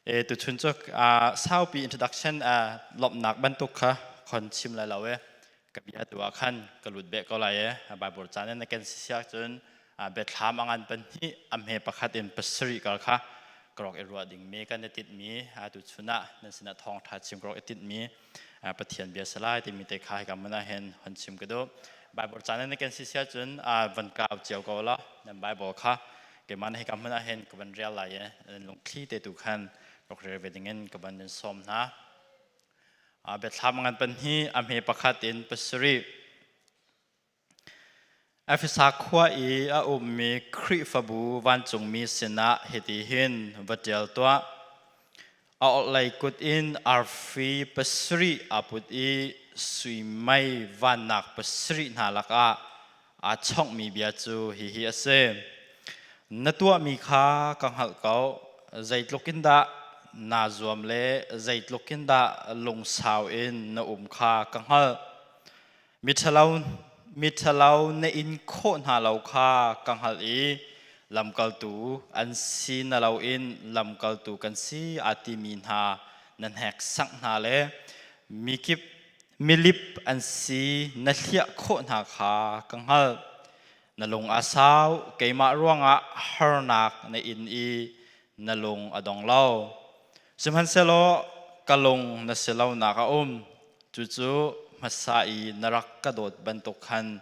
E tuchun cu saupi introduction lawmhnak bantuk kha khon chim lai lo e. Ka bia tu ah khan ka lut beh ko lai e. Bible caan in na ken si siak cun biathlam a ngan pahnih a hme pakhat in pasarih kal kha ka rak i ruah dingmi kan i tinhmi tuchun ah nan sinah thawngṭha chim ka rak i tinhmi Pathian bia salai timi te kha hika hmun ah hin hon chim ka duh. Bible caan in na ken si siah cun van kau cio ko la nan Bible kha keimah na hika hmun ah hin ka van rel lai i nan lungthli te tu khan rak rel ve dingin ka van in sawm hna. Biathlam ngan pahnih a hme pakhat in pasarih. Efesa khua i a ummi Khrihfabu vancungmi sinah hiti hin va ṭial tuah. A orhlei kut in arfi pasarih aa put i sui mei vannak pasarih hna lakah aa chonghmi bia cu hihi a si. Na tuahmi kha ka hngalh ko. Zeitluk in dah naa zuam le zeitluk in dah lungsau in na um kha ka hngalh. Miṭhalo miṭhalo na in khawh hna lo kha ka hngalh i lamkaltu an si na loin lamkaltu kan si aa timi hna na hneksak hna le mikip milip an si na hliah khawh hna kha ka hngalh. Na lung a sau, keimah ruangah harnak na in i na lung a dong lo. Sihmanhsehlaw ka lung na si lonak a um. Cucu hmasa i na rak ka dawt bantuk khan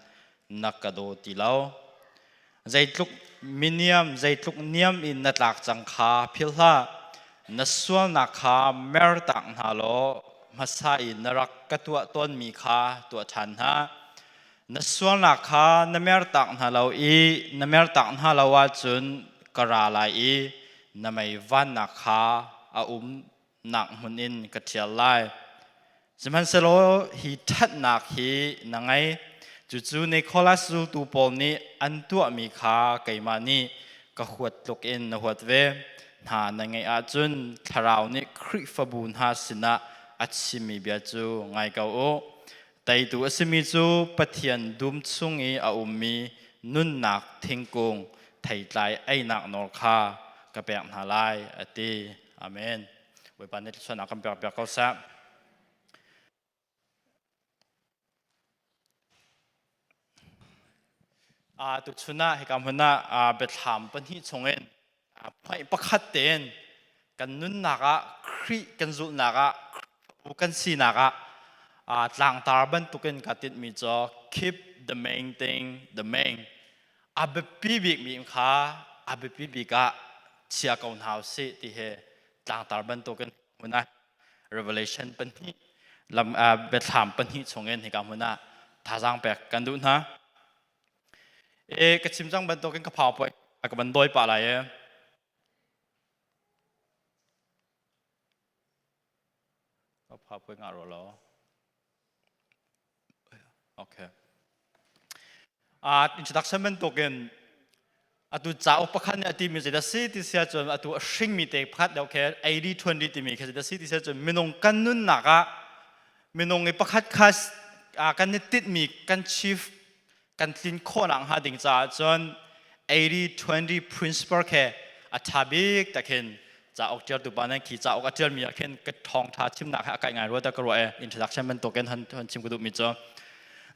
na ka daw ti lo. Zeitluk miniam, zeitluk niam in na tlak cang kha philh hlah. Na sualnak kha mertak hna law hmasa i na rak ka tuah tawnmi kha tuah ṭhan hna. Na sualnak kha na mertak hna lo i na mertak hna lo ahcun ka ra lai i na mei vannak kha a umnak hmun in ka ṭhial lai. Sihmanhsehlaw hi ṭhatnak hi na ngei, cucu Nicholas zultu pawl nih an tuahmi kha keimah nih ka huat tluk in na huat ve. Hna na ngeih ahcun Thlarau nih Khrihfabu hna sinah a chimmi bia cu ngai ko u. Teitu a simi cu Pathian dum chung i a ummi nunnak thingkung theitlai einak nawl kha ka pek hna lai, a ti. Amen. Bawipa nih thluachuahnak kan pek piak ko seh. Tuchun ah hika hmun ah biathlam pahnih chungin phoih pakhat tein kan nunnak ah Khrih kan zulhnak ah kan sinak ah tlangtar bantukin ka tinhmi cu keep the main thing the main a biapi bikmi kha a biapi bik ah chia ko hna usih ti hi tlangtar bantukin hmun ah Revelation pahnih lam biathlam pahnih chungin hika hmun ah thazaang pek kan duh hna. E ka chim cang bantukin ka PowerPoint ka van dawi pah lai e. Ka PowerPoint ngah ro lo. Okay. Introduction bantukin atu cauk pakhat nih a timi zeidah si ti si ahcun atu a hringmi te pakhat deuh khi 80-20 timi khi zeidah si ti si ahcun minung kan nunnak ah minung i pakhat kha kan i tinhmi kan chief kan tlin khawhnak hnga ding caah cun 80-20 principle khi a ṭha bik tak hin cauk ṭialtu pa nan khi cauk a ṭialmi ah khin ka thawngṭha chimnak he a kaih ngai rua ta ka ruah e introduction bantukin han han chim ka duhmi cu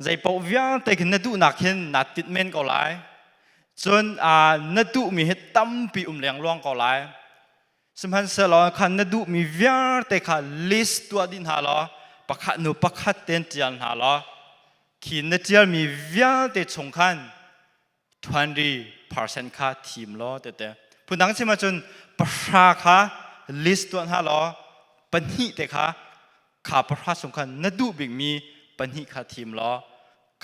zeipaoh vialte khin na duhnak hin naa tinh men ko lai cun na duhmi hi tampi um lengluang ko lai sihmanhsehlaw khan na duhmi vialte kha list tuah dih hna law pakhat hnu pakhat ten ṭial hna law khi na ṭialmi vialte chung khan 20% kha thim law tete phundang chim ahcun pahra kha list tuah hna law pahnih te kha kha pahra chung khan na duh bikmi pahnih kha thim law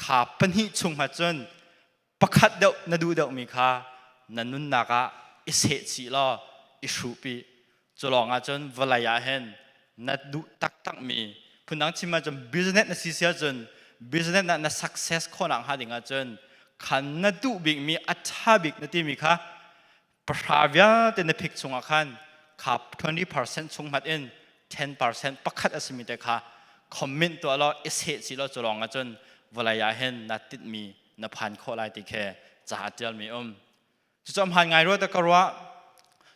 kha pahnih chung ah cun pakhat deuh na duh deuhmi kha na nunnak ah i seh chih law i hruhpi cu lawng ah cun vawlei ah hin na duh taktakmi phundang chim ahcun business na si si ahcun business na na success khawhnak hnga ding ahcun khan na duh bikmi a ṭha bik na timi kha pahra vialte na phik chungah khan kha 20% chung hmat in 10% pakhat a simi te kha commit tuah law i seh chih law cu lawng ahcun vawlei ah hin na tinhmi na phan khawh lai ti khi ca a ṭialmi um. Cucu a hmaan ngai rua ta ka ruah.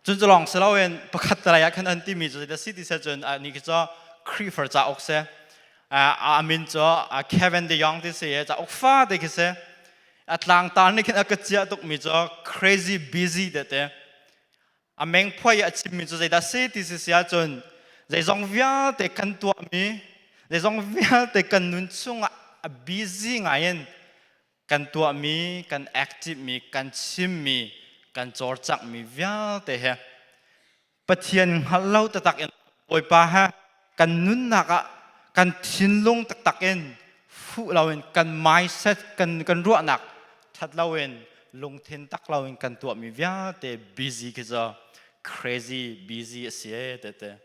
Cun cu lawng si loin pakhat talai ah khan an timi cu zeidah si ti seh cun ni khi cu Khrihfa cauk si. A min cu Kevin DeYoung ti si i cauk fate khi si. A tlangtar nih khin a ka ciah tukmi cu crazy busy te te. A meng phuai i a chimmi cu zeidah si ti si si ahcun zeizong vialte kan tuahmi, zeizong vialte kan nun chungah a busy ngai in kan tuahmi, kan active mi, kan chimmi, kan cawlcanghmi vialte he Pathian hngalh lo taktak in Bawipa he kan nunnak ah kan thinlung taktak in fuh loin kan mindset kan kan ruahnak that loin lungthin tak loin kan tuahmi vialte busy khi cu crazy busy a si e tete.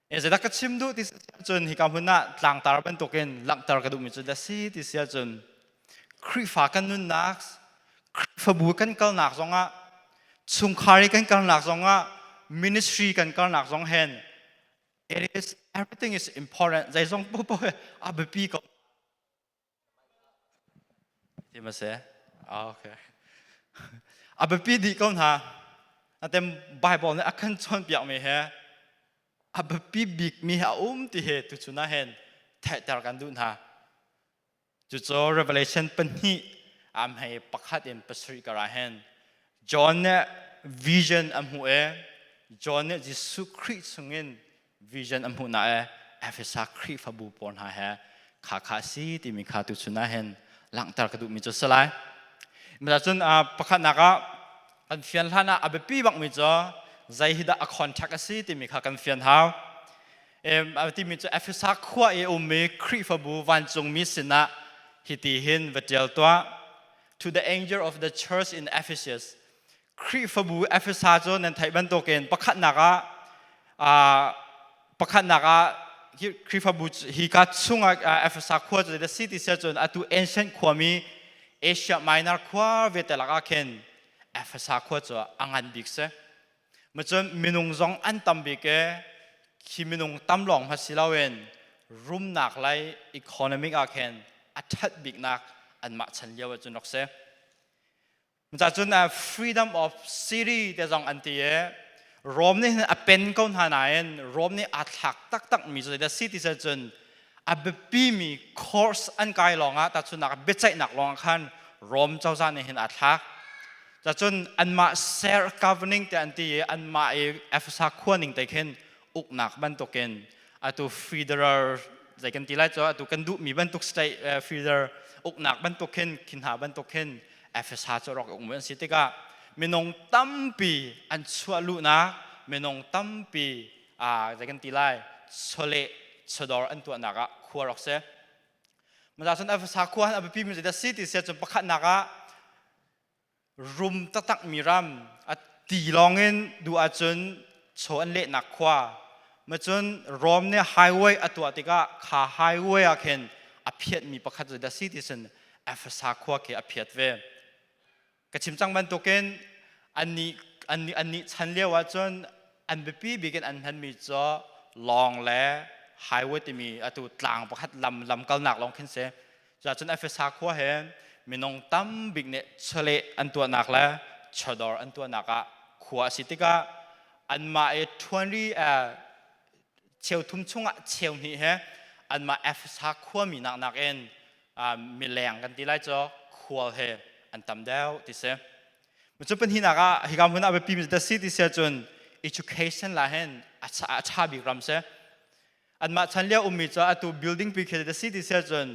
Zeidah ka chim duh ti cun hika hmun ah tlangtar bantukin langhter ka duhmi cu dah si ti si ahcun Khrihfa kan nunnak, Khrihfabu kan kalnak zongah, chungkhar i kan kalnak zongah, ministry kan kalnak zong hen it is everything is important. Zeizong popo a biapi ko. Ti ma si? Okay. A biapi dih ko hna. Atem Bible nih a kan cawnpiakmi he a biapi bikmi a um ti he tuchun ah hin theihter kan duh hna. Cucu Revelation 2 am hei 1 in 7 kar ah hin John nih vision a hmuh i John nih Jesuh Khrih chungin vision a hmuh na e Efesa Khrihfabu pawl hna he kha kha si timi kha tuchun ah hin langhter ka duhmi cu si lai. Mah cun pakhatnak ah kan fian hlan ah a biapi bakmi cu zei hi dah a contract a si timi kha kan fian hau. Timi cu Efesa khua i ummi Khrihfabu vancungmi sinah hiti hin va ṭial tuah. To the angel of the church in Ephesus Khrihfabu Efesa cu nan theih bantukin pakhatnak ah Khrihfabu hi ka chungah Efesa khua cu zeidah si ti si ahcun atu ancient khuami Asia Minor khua vialte lakah khin Efesa khua cu a ngan bik si. Macun minung zong an tam bik i khi minung tam lawng hmanh si loin rumnak lei economic ah khin a ṭhat biknak anmah chan lio ahcun rak si. Cun freedom of city te zong an ti i Rome nih a pen ko hna nain Rome nih aa thlak taktak mi cu zeidah si ti cun a biapimi course an kai lawngah tahchunhnak biaceihnak lawngah khan Rome cozah nih hin aa thlak. Cun anmah self governing te an ti i anmah i Efesa khua ning te khin uknak bantukin atu federal zei kan ti lai cu atu kan duhmi bantuk state federal uknak bantuk khin khin hna bantuk khin Efesa cu rak um an si tikah minung tampi an chuah luhnak minung tampi zei kan ti lai chawleh chawdawr an tuahnak ah khua rak si. Maza cun Efesa khua han a biapi mi zeidah si ti sia cun pakhatnak ah rum taktakmi ram a ti lawngin duh ahcun chaw an lehnak khua macun Rome nih highway a tuah tikah kha highway ah khin a phiatmi pakhat cu dah si ti sin Efesa khua khi a phiat ve. Ka chim cang bantukin annih annih annih chan lio ahcun an biapi bik in an hmanmi cu lawng le highway timi atu tlang pakhat lam lam kalnak lawng khin si. Cuahcun Efesa khua he minung tam bik nih chawleh an tuahnak le chawdawr an tuahnak ah khua a si tikah anmah i ṭhuanri cheu thum chungah cheu hnih he anmah Efesa khuami nak nakin mileng kan ti lai cu khual he an tam deuh ti si. Cu pahnihnak ah hika hmun ah biapi mi da si ti si ahcun education la hin a ṭha bik ram si. Anmah chan lio ummi cu atu building pi khi da si ti si ahcun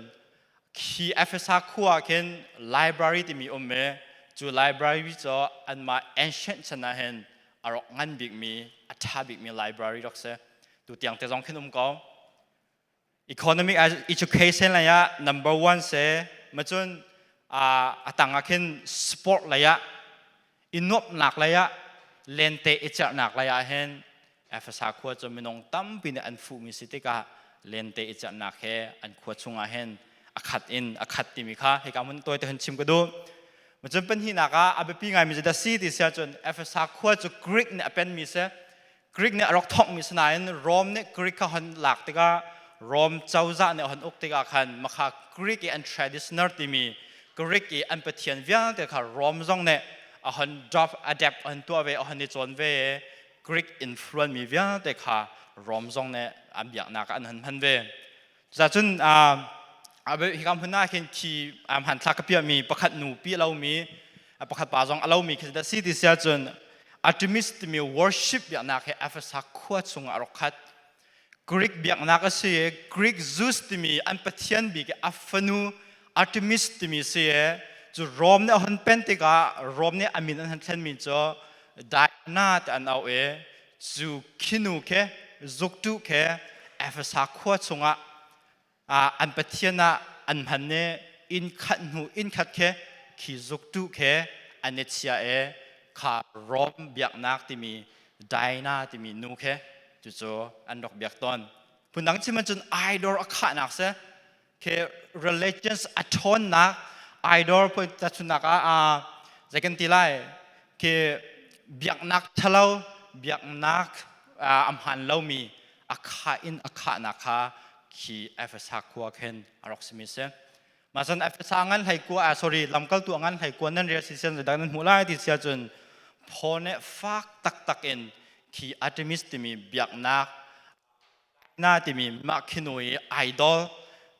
khi Efesa khua ah khin library timi um i cu library cu anmah ancient chan ah hin a rak ngan bikmi a ṭha bikmi library rak si. Tu tiang te zong khin um ko. Economic education lei ah number one si. Macun a tang ah khin sport lei ah i nuamhnak lei ah lente i cerhnak lei ah hin Efesa khua cu minung tampi nih an fuhmi si tikah lente i cerhnak he an khua chungah hin a khat in a khat timi kha hika hmun tawi te hun chim ka duh. Cun pahnihnak ah a biapi ngaimi cu dah si ti si ahcun Efesa khua cu Greek nih a penmi si. Greek nih a rak thawkmi si nain Rome nih Greek kha hon lak tikah Rome cozah nih a hon uk tikah khan makha Greek i an traditional timi Greek i an pathian vialte kha Rome zong nih a hon drop adapt a hon tuah ve, a hon i cawn ve. Greek influence mi vialte kha Rom zong nih an biaknak ah an hon hman ve. Cucun hika hmun ah khin khi hmanthlak ka piahmi pakhat nu pi a lomi, pakhat pa zong a lomi khi dah si ti si ahcun Artemis timi worship biaknak hi Ephesus khua chungah a rak khat. Greek biaknak a si i Greek Zeus timi an pathian bik i a fanu Artemis timi si i cu Rom nih a hun pen tikah Rom nih a min an hun thlenmi cu Diana ti an auh i cu khinu khi zuktu khi Efesa khua chungah an pathian ah an hman i inn khat hnu inn khat khi khi zuktu khi an i chia i kha Rom biaknak timi Diana timi nu khi cucu an rak biak tawn. Phundang chim ahcun idol a khahnak si khi religions a ṭhawnnak idol tahchunhnak ah zei kan ti lai khi biaknak ṭhalo, biaknak a hmaan lomi a khah in a khahnak kha khi Efesa khua khin a rak simi si. Mah cun Efesa ngan hlei kua, sorry, lamkaltu ngan hlei kua nan rel si sian zeidah nan hmuh lai ti sia cun Paul nih fak taktak in khi Artemis timi biaknak na timi mah khinu i idol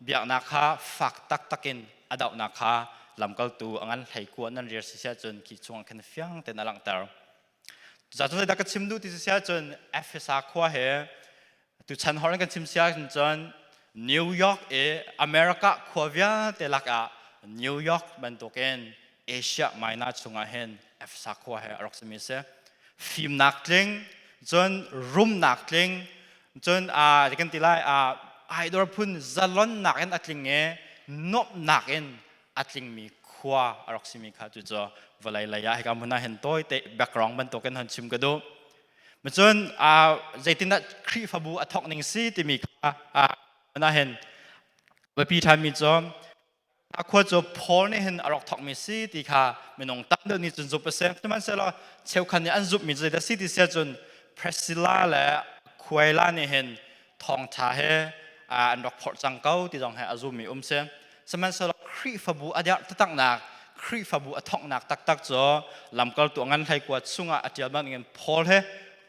biaknak kha fak taktak in a dohnak kha lamkaltu a ngan hlei kua nan rel si sia cun khi chungah khin fiang tein a langhter. Cucaah zeidah ka chim duh ti si ahcun Efesa khua he tuchan hor in kan chim si ahcun cun New York i America khua vialte lakah New York bantukin Asia Minor chungah hin Efesa khua he a rak simi si. Fimnak tling, cun rumnak tling, cun kan ti lai idol phun zalonnak in a tling i nuamhnak in a tlingmi khua a rak simi kha cucu vawlei lei ah hika hmun ah hin tawite background bantukin hon chim ka duh. Cun zeitindah Khrihfabu a thawk ning si timi kha hmun ah hin biapi ṭhanmi cu a khua cu Paul nih hin a rak thawkmi si ti kha minung tam deuh nih cun zumh a si. Sihmanhsehlaw cheukhat nih an zumhmi cu zeidah si ti si ahcun Priscilla le Aquila nih hin thawngṭha he an rak phorh cang ko ti zong he a zummi um si. Sihmanhsehlaw Khrihfabu a derh taktaknak, Khrihfabu a thawknak taktak cu lamkaltu a ngan hleikua chungah a ṭial bantukin Paul he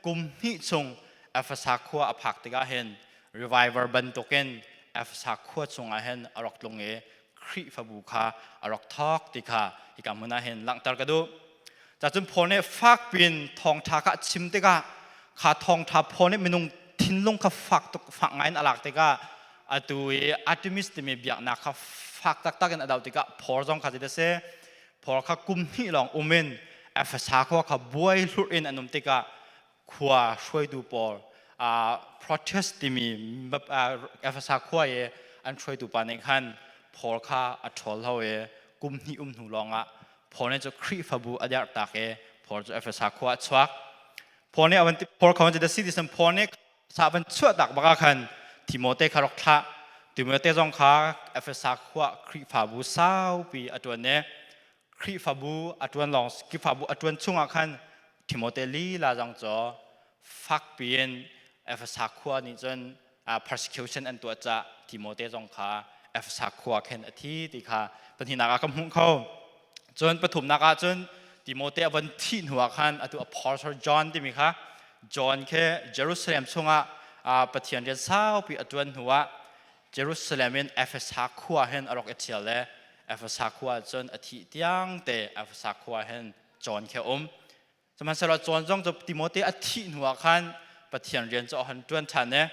kum hnih chung Efesa khua a phak tikah hin revival bantukin Efesa khua chungah hin a rak tlung i Khrihfabu kha a rak thawk ti kha hika hmun ah hin langhter ka duh. Cacun Paul nih fakpiin thawngṭha kha a chim tikah kha thawngṭha Paul nih minung thinlung kha fak tuk fak ngai in a lak tikah atu i Artemis timi biaknak kha fak taktak in a doh tikah Paul zong kha zeidah si Paul kha kum hnih lawng um in Efesa khua kha buai hlurh in an um tikah khua hruaitu pawl protest timi Efesa khua i an hruaitu pa nih khan Paul kha a ṭhawl ho i kum hnih um hnu lawngah Paul nih cu Khrihfabu a derhtak i Paul cu Efesa khua a chuak. Paul nih a van Paul kha van si ti Paul nih sa van chuahtak bak ah khan Timote kha rak thlah. Timote zong kha Efesa khua Khrihfabu saupi a ṭuan i Khrihfabu a ṭuan lawng Khrihfabu a ṭuan chungah khan Timote lila zong cu fakpi in Efesa khua nih cun persecution an tuah cah Timote zong kha Efesa khua khin a thi ti kha pahnihnak ah ka hmuh kho. Cun pathumnak ah cun Timote a von thih hnu ah khan atu Apostle John timi kha John khi Jerusalem chungah Pathian rian saupi a ṭuan hnu ah Jerusalem in Efesa khua hin a rak i ṭhial le Efesa khua cun a thih tiang te Efesa khua hin John khi a um. Sihmanhsehlaw John zong cu Timote a thih hnuah khan Pathian rian cu a hon ṭuan ṭhan i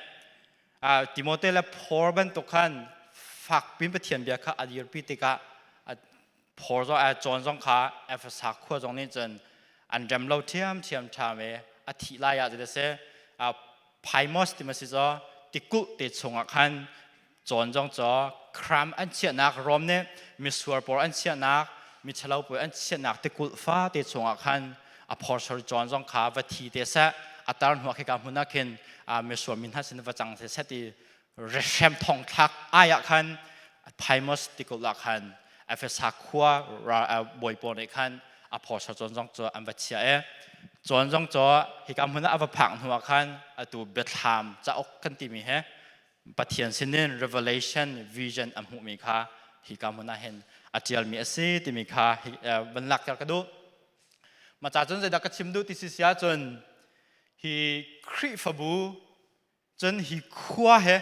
Timote le Paul bantuk khan fakpi in Pathian bia kha a dirpi tikah Paul zong John zong kha Efesa khua zong nih cun an rem lo ṭhiamṭhiam ṭham i a thih lai ah zeidah si Paimos ti ma si caw tikulh te chungah khan Cawn zong cu kram an chiahnak, Rom nih misual pawl an chiahnak, michalo pawl an chiahnak tikulh fate chungah khan a phorsor John zong kha va thi te seh, a tar hnuah khika hmun ah khin misual mi hna sin va cang te seh ti hrem thong thlak ai ah khan Paimos tikulh ah khan Efesa khua bawi pawl nih khan a phorsor John zong cu an va chiah i John zong cu hika hmun ah a va phak hnuah khan atu biathlam cauk kan timi he Pathian sinin revelation vision a hmuhmi kha hika hmun ah hin a ṭialmi a si timi kha van lakter ka duh. Ma ca cun zeidah ka chim duh ti si si ahcun hi Khrihfabu cun hi khua he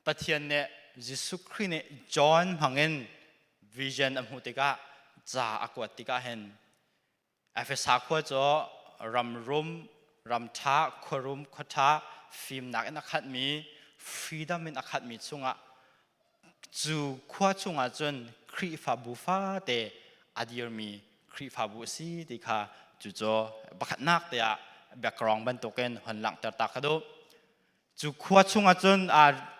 Pathian nih Jesuh Khrih nih John hmangin vision a hmuh tikah ca a kuat tikah hin Efesa khua cu ram rum, ram ṭha, khuarum, khuaṭha, fimnak in a khatmi, freedom in a khatmi chungah cu khua chungah cun Khrihfabu fate a dirmi Khrihfabu a si ti kha cucu pakhatnak te ah background bantukin hon langhter ta ka duh. Cu khua chungah cun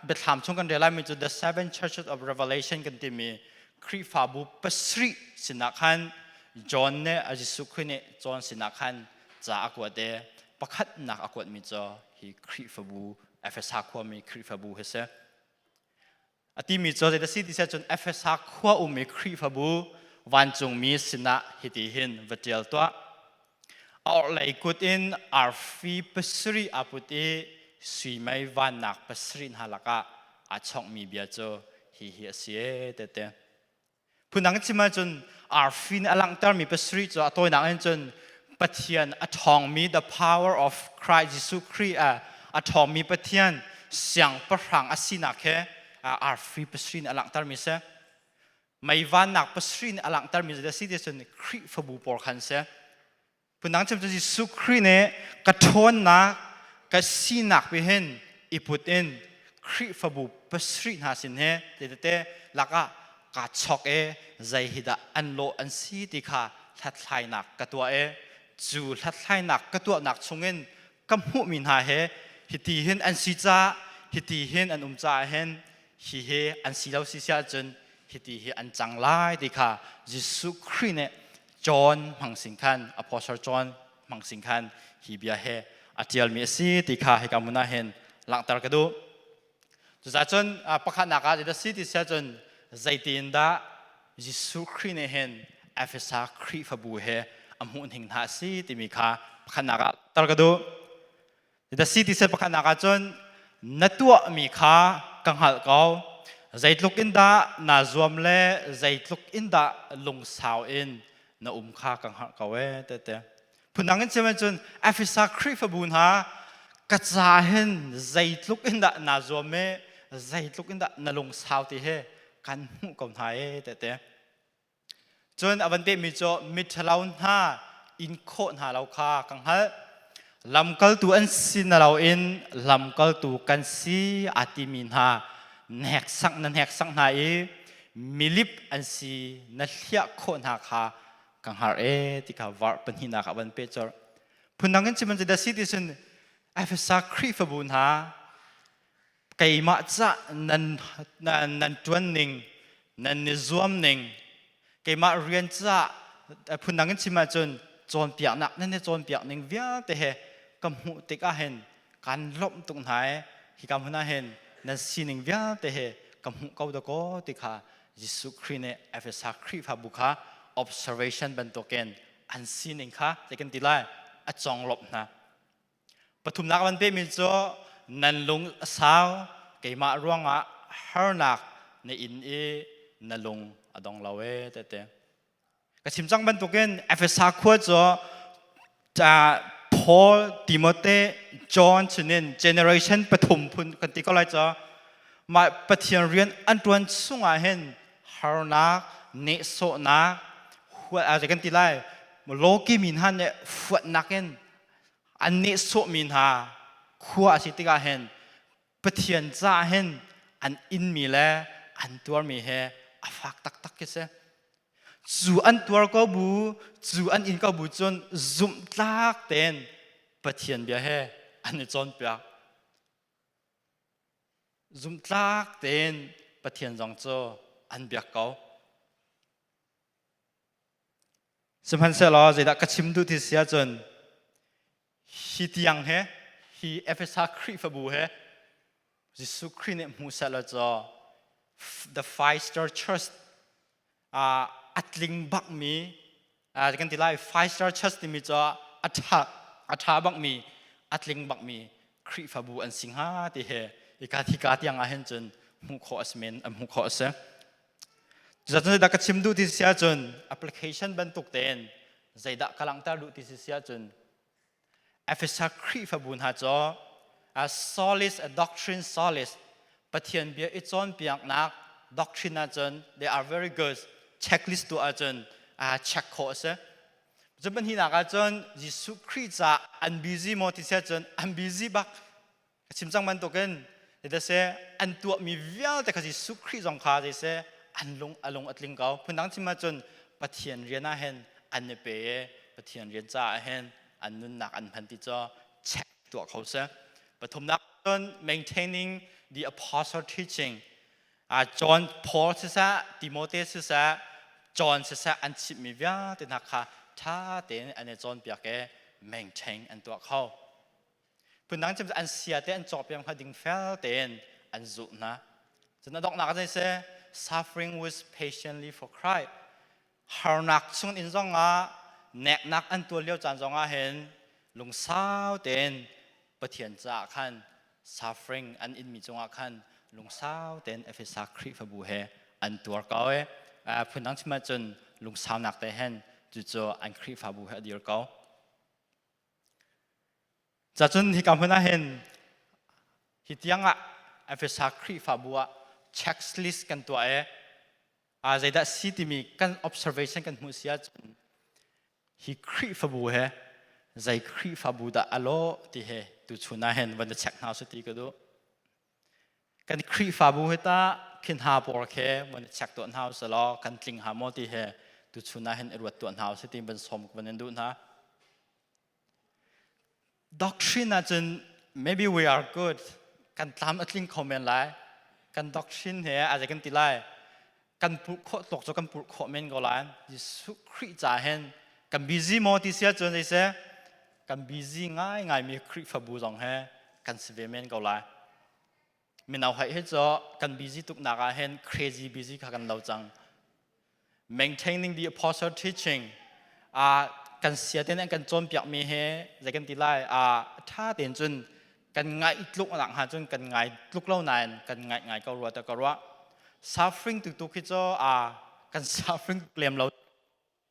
biathlam chung kan rel laimi cu The Seven Churches of Revelation kan timi Khrihfabu pasarih sinah khan John nih a Jesuh Khrih nih John sinah khan ca a kuat i pakhatnak a kuatmi cu hi Khrihfabu Efesa khuami Khrihfabu hi si. A timi cu zeidah si ti cun Efesa khua ummi Khrihfabu vancungmi sinah hiti hin va ṭial tuah. A orhlei kut in arfi pasarih aa put i sui mei vannak pasarih hna lakah aa chonghmi bia cu hihi a si ee tete. Phundang in chim ahcun arfi nih a langhtermi pasarih cu a tawinak in cun Pathian a ṭhawngmi the power of Christ Jesuh Khrih a ṭhawngmi Pathian siangpahrang a sinak he arfi pasarih nih a langhtermi si. Mei vannak pasarih nih a langhtermi cu si ti cun Khrihfabu pawl khan si. Phundang chim cu Jesuh Khrih nih ka ṭhawnnak ka sinak pi hin i put in Khrihfabu pasarih hna sin he te tete lakah kaa chok i zei hi dah an lawh an si ti kha hlathlainak ka tuah i cu hlathlainak ka tuahnak chungin ka hmuhmi hna he hiti hin an si caah hiti hin an um caah hin hi hi an si lo si si ahcun hiti hi an cang lai ti kha Jesuh Khrih nih John hmang sin khan Apostle John hmang sin khan hi bia he a ṭialmi a si ti kha hika hmun ah hin langhter ka duh. Cucaah cun pakhatnak ah zeidah si ti si ahcun zeitin dah Jesuh Khrih nih hin Efesa Khrihfabu he a hmuhning hna a si timi kha pakhatnak ah tar ka duh. The si ti set pakhatnak ah cun na tuahmi kha ka hngalh ko. Zeitluk in dah naa zuam le zeitluk in dah lungsau in na um kha ka hngalh ko ee tete. Phundang in chim ahcun Efesa Khrihfabu hna ka ca hin zeitluk in dah naa zuam i zeitluk in dah na lungsau ti hi kan hmuh ko hna ee tete. Cun a van pehmi cu miṭhalo hna in khawh hna lo kha ka hngalh. Lamkaltu an si na loin lamkaltu kan si aa timi hna hneksak na hneksak hna i milip an si na hliah khawh hna kha ka hngar ee ti kha varh pahnihnak ah van peh colh. Phundang in chim an si ti cun Efesa Khrihfabu hna keimah cah nan nan ṭuan ning nan i zuam ning keimah rian cah phundang in chim ahcun cawnpiaknak nan i cawnpiak ning vialte he ka hmuh tik ah hin kan lawmh tuk hna i hika hmun ah hin nan sining vialte he ka hmuh ko dakaw ti kha Jesuh Khrih nih Efesa Khrihfabu kha observation bantukin an sining kha zei kan ti lai a conglawmh hna. Pathumnak van pehmi cu nan lung a sau, keimah ruangah harnak na in i na lung a dong lo ee tete. Ka chim cang bantukin Efesa khua cu Paul, Timote, John chungin generation pathum phun kan ti ko lai cu mah Pathian rian an ṭuan chungah hin harnak, nehsawhnak, huat kan ti lai lawki mi hna nih fuatnak in an nehsawhmi hna khua a si tikah hin Pathian caah hin an inmi le an tuarmi he a fak taktak khi si. Cu an tuar ko bu, cu an in ko bu cun zumhtlak tein Pathian bia he an i cawnpiak. Zumhtlak tein Pathian zong cu an biak ko. Sihmanhsehlaw zeidah ka chim duh ti si ahcun hi tiang he hi Efesa Khrihfabu he Jesuh Khrih nih hmu seh law caw the five star church a tling bakmi kan ti lai five star church timi cu a ṭha a ṭha bakmi a tling bakmi Khrihfabu an si hnga ti he hika hika tiang ah hin cun hmuh khawh a si men hmuh khawh a si. Cucaah dah ka chim duh ti si ahcun application bantuk tein Zeidah ka langhter duh ti si si ahcun Efesa Khrihfabu hna cu a solid a doctrine solid Pathian bia i cawnpiaknak doctrine ahcun they are very good checklist tuah ahcun check khawh a si. Cun pahnihnak ahcun Jesuh Khrih caah an busy maw ti si ahcun an busy bak. Ka chim cang bantukin seh an tuahmi vialte kha Jesuh Khrih zong kha zeiseh an lung a lung a tling ko. Phundang chim ahcun Pathian rian ah hin an i pe i Pathian rian caah hin an nunnak an hman ti cu check tuah kho si. Pathumnak cun maintaining the apostle teaching. John Paul siseh, Timote siseh, John siseh an chimhmi vialte hna kha ṭha tein an i cawnpiak i maintain an tuah kho. Phundang chim an sia te an cawk piak hna ding fel tein an zulh hna. Cun a donghnak ah seh suffering with patiently for Christ. Harnak chung in zong ah neknak an tuar lio caan zong ah hin lungsau tein Pathian caah khan suffering an inmi cungah khan lungsau tein Efesa Khrihfabu he an tuar ko i phundang chim ahcun lungsaunak te hen cucu an Khrihfabu he a dir ko. Cacun hika hmun ah hin hi tiangah Efesa Khrihfabu ah checklist kan tuah i zeidah si timi kan observation kan hmuh si ahcun hi Khrihfabu he zei Khrihfabu dah a lawh ti he tuchun ah hin van i check hna usih ti ka duh. Kan Khrihfabu hi tah khi hna pawl khi van i check tuah hna usih law kan tling hnga maw ti he tuchun ah hin i ruat tuah hna usih ti van sawm van in duh hna. Doctrine ahcun maybe we are good. Kan tlam a tling kho men lai. Kan doctrine he a kan ti lai. Kan purh khawh tlok cu kan purh khawh men ko lai. Jesuh Khrih ca hin kan busy maw ti si ahcun zeiseh kan busy ngaingai mi Khrihfabu zong he kan si ve men ko lai. Mino hai hi cu kan busy tuk nak ah hin crazy busy kha kan lo cang. Maintaining the apostle teaching kan sia ten an kan cawnpiak mi he zei kan ti lai tha tein cun kan ngai tluk nak ha cun kan ngai tluk lo nain kan ngai ngai ko rua ta ka ruah. Suffering tu tu khi cu kan suffering lem lo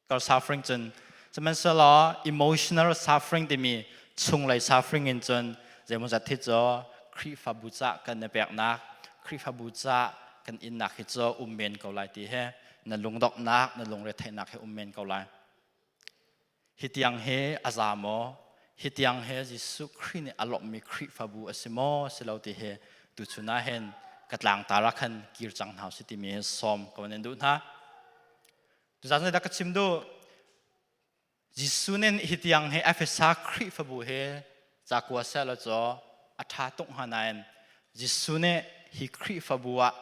kal suffering cun sihmanhsehlaw emotional suffering timi chunglei suffering in cun zeimawzat hi cu Khrihfabu ca kan i peknak Khrihfabu ca kan innak hi cu um men ko lai ti he na lungdonghnak na lungretheihnak he um men ko lai. Hi tiang he a za maw? Hi tiang he Jesuh Khrih nih a lawmhmi Khrihfabu a si maw si lo ti hi tuchun ah hin ka tlangtar ah khan kir cang hna usih timi hi sawm ka van in duh hna. Tuzaan zeidah ka chim duh? Jesuh nih hi tiang hi Efesa Khrihfabu hi cakua seh law caw a ṭha tuk hnga nain Jesuh nih hi Khrihfabu ah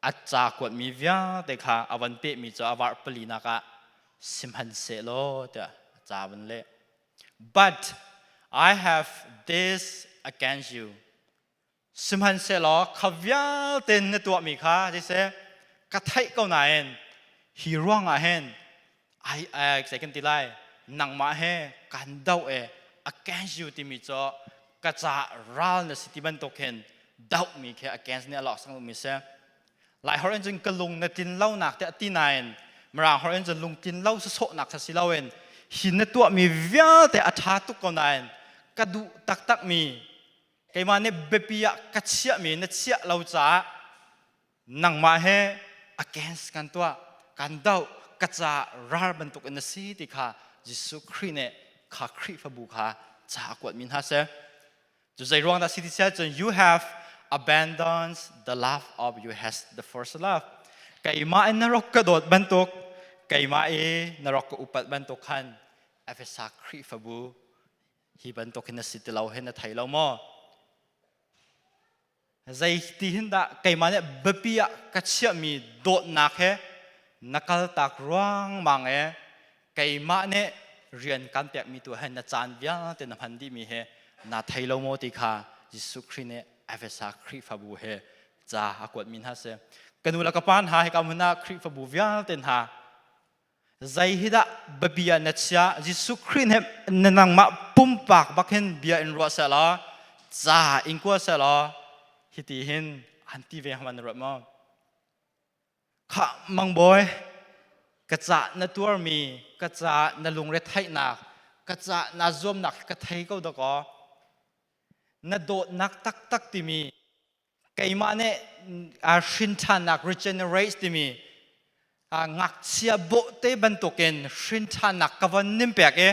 a ca kuatmi vialte kha a van pehmi cu a varh palinak ah sihmanhsehlaw tiah a ca van leh. But I have this against you. Sihmanhsehlaw kha vialte na tuahmi kha siseh ka theih ko nain hi ruangah hin ai ai zei kan ti lai nangmah he kan doh e against you timi cu ka ca ral na si ti bantuk hin dohmi khi against nih a lawk sang mi si. Lai holh in cun ka lung na tlin lonak te a ti nain Mirang holh in cun lungtlin lo sawsawhnak kha si loin hi na tuahmi vialte a ṭha tuk ko nain ka duh taktakmi keimah nih biapi ah ka chiahmi na chiah lo caah nangmah he against kan tuah kan doh ka ca ral bantuk in na si ti kha Jesuh Khrih nih kha Khrihfabu kha ca a kuatmi hna si. Cu zei ruang dah si ti cun you have abandoned the love of you has the first love. Keimah in na rak ka dawt bantuk keimah i na rak ka upat bantuk khan Efesa Khrihfabu hi bantuk hin na si ti lo hin na thei lo maw? Zei ti hin dah keimah nih biapi ah ka chiahmi dawtnak he na kaltak ruangmang e keimah nih rian kan pekmi tu he na caan vialte na hman dihmi he na thei lo maw ti kha Jesuh Khrih nih Efesa Khrihfabu he ca a kuatmi hna si. Ka nu le ka pa hna hika hmun ah Khrihfabu vialte hna Zei hi dah biapi ah na chia? Jesuh Khrih nih na nangmah pumpak bak hin bia in ruah seh law, ca in kua seh law, hiti hin an ti ve hman na ruat maw? Khah mangbawi, ka ca na tuarmi, Ka caah na lungre theihnak, ka caah naa zuamnak ka thei ko dakaw. Na dawtnak taktak timi keimah nih hrin ṭhannak, regenerate timi, ngakchia bawhte bantukin hrin ṭhannak ka von nim pek i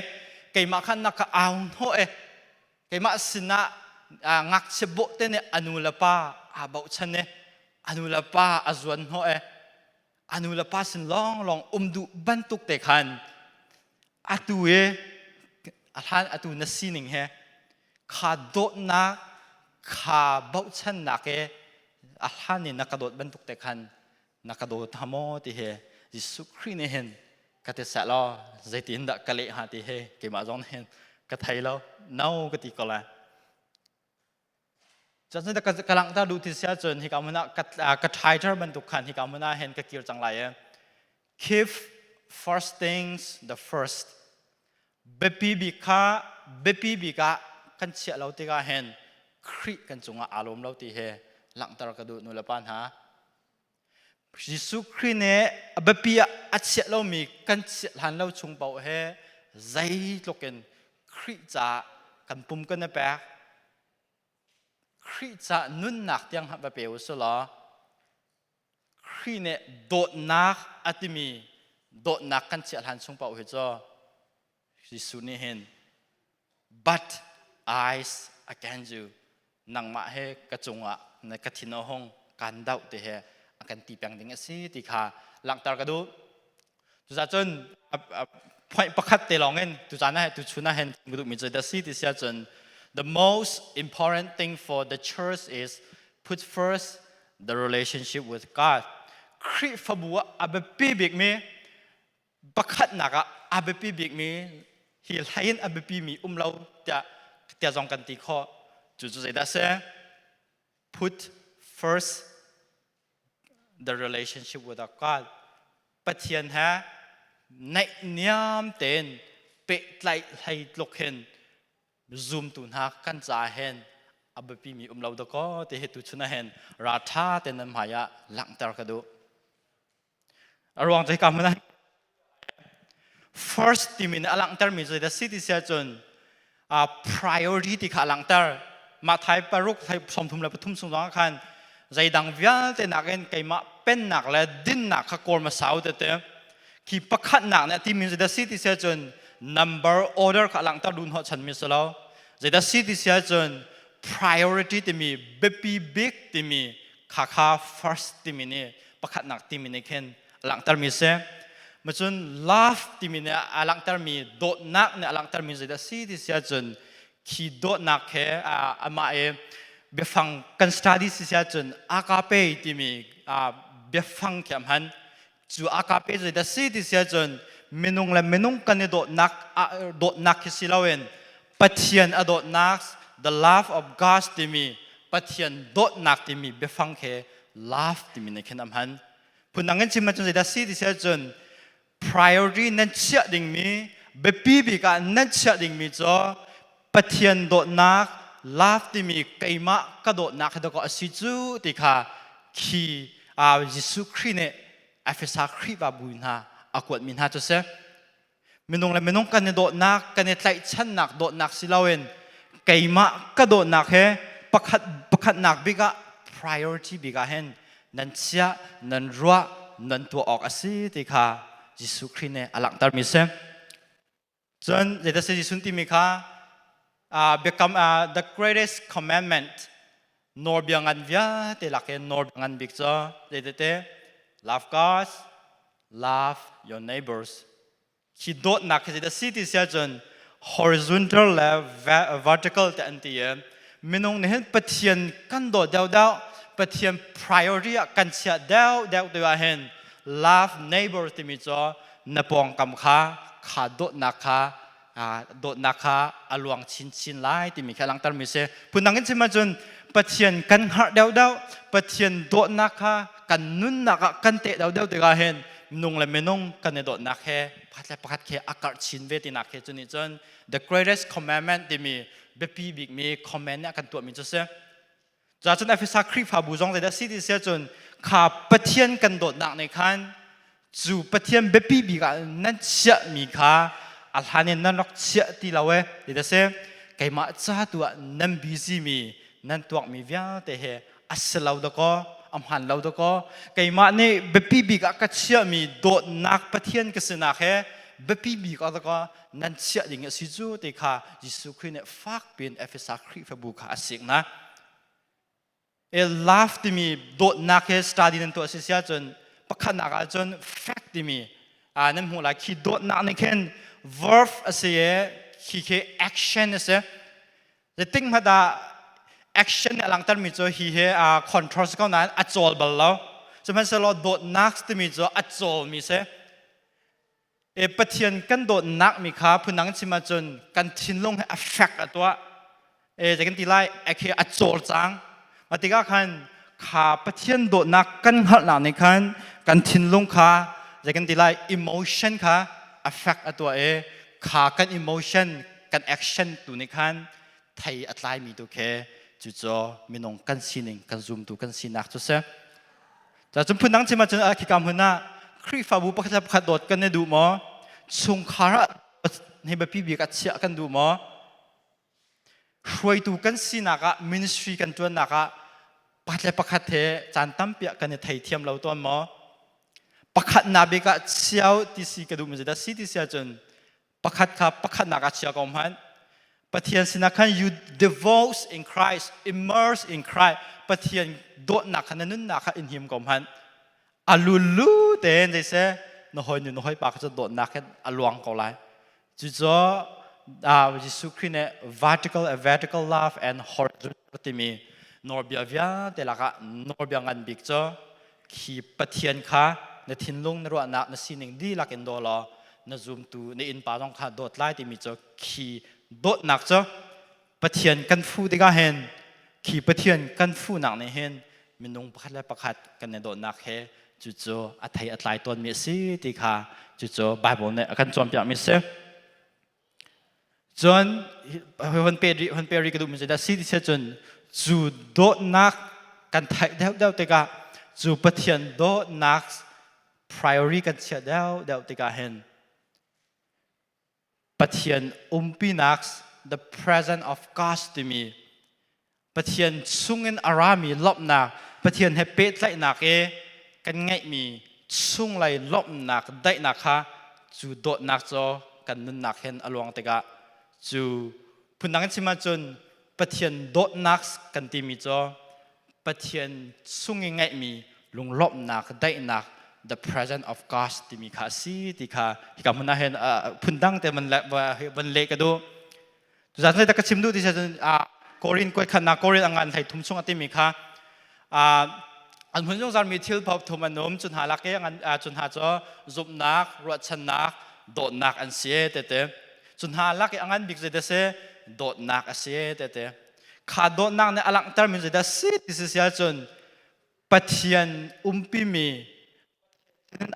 keimah khan na ka au hnawh i keimah sinah ngakchia bawhte nih a nu le pa aa bochan i a nu le pa a zuan hnawh i a nu le pa sin lawnglawng um duh bantuk te khan atu i a hlan atu na sining he kha dawtnak, kha bochannak he a hlan in na ka dawt bantuk te khan na ka dawt hnga maw ti he Jesuh Khrih nih hin ka ti seh law, zeitin dah ka leh hnga ti he keimah zong nih hin ka thei lo, no ka ti ko lai. Cun ka langhter duh ti si ahcun hika hmun ah ka title bantuk khan hika hmun ah hin ka kir cang lai i keep first things the first, biapi bik kha biapi bik ah kan chiah lo tikah hin Khrih kan cungah aa lawm lo ti he langhter ka duh. Nu le pa hna, Jesuh Khrih nih a biapi ah a chiah lomi kan chiah hlan lo chung paoh he zeitluk in Khrih caah kan pum kan i pek, Khrih caah nunnak tiang hmanh va pe u sih law, Khrih nih dawtnak a timi dawtnak kan chiah hlan chung paoh hi cu Jesuh nih hin but eyes against you, nangmah he ka cungah na ka thin a hung, kan doh ti he a kan ti peng ding a si ti kha langhter ka duh. Cucacun point pakhat te lawng in tucaan ah, tuchun ah hin ka duhmi cu da si ti sia cun, the most important thing for the church is put first the relationship with God. Khrihfabu ah a biapi bikmi pakhatnak ah a biapi bikmi hi hlei in a biapi mi um lo tiah zong kan ti khawh. Cu cu zeidah a si? Put first the relationship with our God. Pathian he naih niam tein pehtlaih hlei tluk hin zumtu hna kan ca hen a biapi mi um lo dakaw ti hi tuchun ah hin ra tha te nan hmai ah langhter ka duh. A ruang cu hika hmun ah first timi nih a langhtermi cu zeidah si ti si ahcun priority ti kha a langhter. Matthai 6 33 chung zongah khan zeidang vialte nakin keimah pennak le dinnak kha kawl hmasa u tete. Khi pakhatnak nih a timi zeidah si ti si ahcun number order kha a langhter duh hnawh chanmi si lo. Zeidah si ti si ahcun priority timi, biapi bik timi kha kha first timi nih, pakhatnak timi nih khin a langhtermi si. Macun love timi nih a langhtermi, dawtnak nih a langhtermi zeidah si ti si ahcun khi dawtnak he amah i biafang kan study si si ahcun agape timi biafang khi a hman. Cu agape zeidah si ti si ahcun minung le minung kan i dawtnak, dawtnak khi si loin Pathian a dawtnak, the love of God timi, Pathian dawtnak timi biafang khi love timi nih khin a hman. Phundang in chim ahcun zeidah si ti si ahcun priority nan chiah dingmi, biapi bik ah nan chiah dingmi cu Pathian dawtnak, love timi, keimah ka dawtnak hi dakaw a si cu ti kha khi Jesuh Khrih nih Efesa Khrihfabu hna a kuatmi hna cu si. Minung le minung kan i dawtnak, kan i tlaihchannak dawtnak si loin keimah ka dawtnak he pakhat pakhatnak bik ah, priority bik ah hin nan chiah, nan ruah, nan tuah awk a si ti kha Jesuh Khrih nih a langhtermi si. Cun zeidah si Jesuh timi kha biakam, the greatest commandment, nawlbia ngan vialte lak in nawlbia ngan bik cu zeitete? Love God, love your neighbors. Hi dawtnak hi zeidah si ti si ahcun horizontal le vertical te an ti i minung nih hin Pathian kan dawt deuhdeuh, Pathian priority ah kan chiah deuhdeuh tu ah hin love neighbor timi cu na pawngkam kha kha dawtnak kha dawtnak kha a luang chinchin lai timi kha langhtermi si. Phundang in chim ahcun Pathian kan hngalh deuhdeuh, Pathian dawtnak kha kan nunnak ah kan teh deuhdeuh tikah hin minung le minung kan i dawtnak he pakhat le pakhat khi a karh chin ve tinak he. Cu nih cun the greatest commandment timi biapi bikmi command nih a kan tuahmi cu si. Cun Efesa Khrihfabu zong zeidah si ti si ahcun kha Pathian kan dawtnak nih khan Cu Pathian biapi bik ah nan chiahmi kha a hlan in nan rak chiah ti lo e ti ta si. Keimah ca tu ah nan busy mi nan tuakmi vialte he a si lo dakaw, a hmaan lo dakaw. Keimah nih biapi bik ah ka chiahmi dawtnak Pathian ka sinak he biapi bik ah dakaw nan chiah ding a si cu ti kha Jesuh Khrih nih fak piin Efesa Khrihfabu kha a sik na. E love timi dawtnak he study nan tuah si si ahcun pakhatnak ahcun fact timi nan hmuh lai. Khi dawtnak nih khin verb a si i khi khi action a si. Zeitik hmanh ah action nih a langhtermi cu hi hi control si ko nain a cawl bal lo. Sihmanhsehlaw dawtnak timi cu a cawlmi si. E Pathian kan dawtnak mi kha phundang in chim ahcun kan thinlung he a fek a tuah. E zei kan ti lai khi a cawlcang. Mah tikah khan kha Pathian dawtnak kan hngalhnak nih khan kan thinlung kha zei kan ti lai emotion kha a fek a tuah i kha kan emotion kan action tu nih khan thei a tlaimi tu khi cucu minung kan sining kan zumtu kan sinak cu si. Cun phundang chim ahcun khika hmun ah Khrihfabu pakhat le pakhat dawt kan i duh maw? Chungkhar ah hi biapi bik ah chiah kan duh maw? Hruaitu kan sinak ah ministry kan ṭuannak ah pakhat le pakhat he caan tampi ah kan i theithiam lo tawn maw? Pakhatnak bik ah chiao ti si ka duhmi zeidah si ti si ahcun pakhat kha pakhatnak ah chia ko hmanh. Pathian sinah khan you devote in Christ, immerse in Christ. Pathian dawtnak kha na nunnak kha in him ko hmanh. A lulu tein zeiseh na hawi nu na hawi pa kha cu dawtnak hin a luang ko lai. Cucu Jesuh Khrih nih vertical a vertical love and horizontal timi nawlbia vialte lakah nawlbia ngan bik cu khi Pathian kha na thinlung na ruahnak na sining dihlak in daw law na zumtu na innpa zong kha dawt lai timi cu khi dawtnak cu Pathian kan fuh tikah hin khi Pathian kan fuhnak nih hin minung pakhat le pakhat kan i dawtnak he cucu a thei a tlai tawnmi a si ti kha cucu Bible nih a kan cawnpiakmi a si. Cun hun pe rih hun pe rih ka duhmi cu dah si ti cun cu dawtnak kan theih deuhdeuh tikah cu Pathian dawtnak priority kan chiah deuhdeuh tikah hin Pathian umpinak the presence of God timi Pathian chungin a rami lawmhnak Pathian he pehtlaihnak i kan ngeihmi chunglei lawmhnak daihnak kha cu dawtnak cu kan nunnak hin a luang tikah cu phundang in chim ahcun Pathian dawtnak kan timi cu Pathian chung i ngeihmi lunglawmhnak daihnak the presence of God timi kha a si ti kha hika hmun ah hin phundang te van leh ka duh. Tuzaan zei dah ka chim duh ti cun Korin kuaikhatnak Korin a ngan hlei thum chung a timi kha an hun zungzalmi thil thum an um cu hna lak i cu hna cu zumhnak ruahchannak dawtnak an si tete cu hna lak i a ngan bik zei si dawtnak a si tete kha dawtnak nih a langhtermi zeidah si ti si ahcun Pathian umpimi